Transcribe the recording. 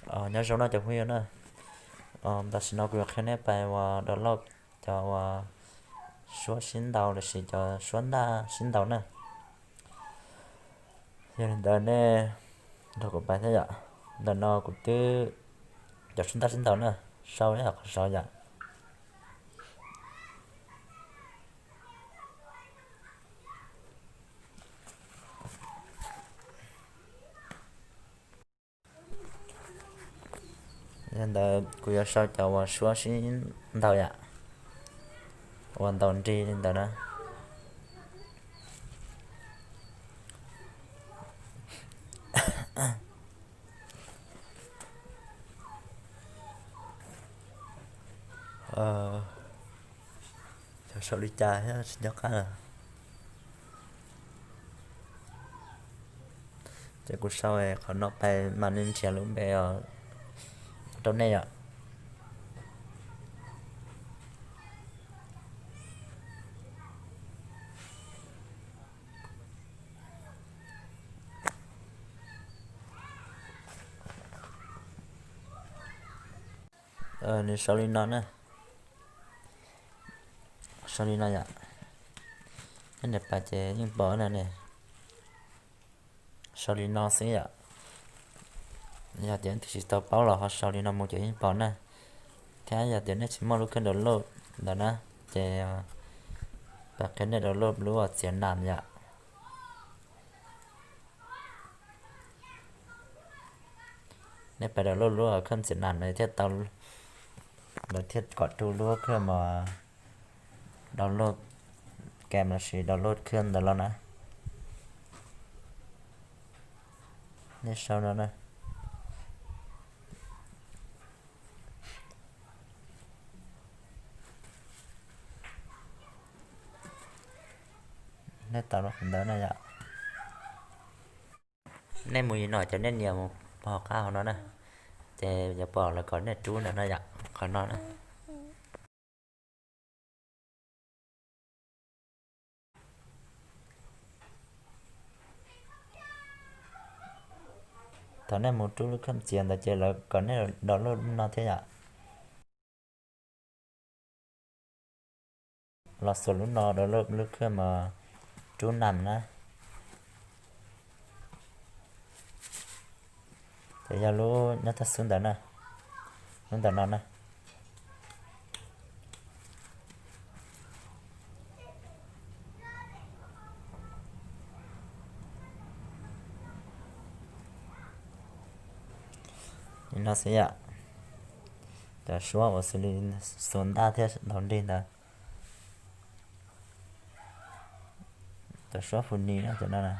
Nyob zoo no cov phooj ywg na, tam sim no kuv yuav qhia nej pais uas download cov uas suab sib ntaus lossis cov suab ntaj sib ntaus na. Yog li ntawd nej nrog kuv pais thiab yom. Ntawm no kuv twb cov suab ntaj sib ntaus na, sau ib yam qhov saud yom. Yog ntawd kuv yuav sau cov uas suab sib ntaus yom, uas ntaus nrig li ntawd na. Cov sau li cas thiab tsis nco qab lawm. Ces kuv sau qhov no pais mam li nrhiav lub npe rau nej yom. Nws sau li no na, sau li no yom. Neb nias pais ces yeej pom na ne. Sau li no xwb yom. Yog tias leej twg tsis tau paub los ho sau li no mus ces yeej pom na. Thiab yog tias nej tsis muaj lub khawb download ntawd na, ces pab qhia nej download lub uas txiav nas yom. Nej pab download lub khawb txiav nas na thiaj tau, lawv thiaj kom rub lub khawb mas download game lossis download khawb ntawd los na. Nej sau no na. Nej tau lub ntawd na yom. Nej mus li no ces nej nias mus hauv qab hauv no na, ces yuav pom lawv kom nej rub ntawm no yom, qhov no na. Thaum nej mus rub lub khawb txiav ntawd ces lawv kom nej download lub no thiab yom. Los xuas lub no download lub khawb mas rub nas na. Ces yog lub nyob thaj xub ntawd na, lub ntawm no na. Li no xwb yom. Cov suab uas xws li xuas ntaj thiab ntaus nrig ntawd. Cov suab funny na, cov no na.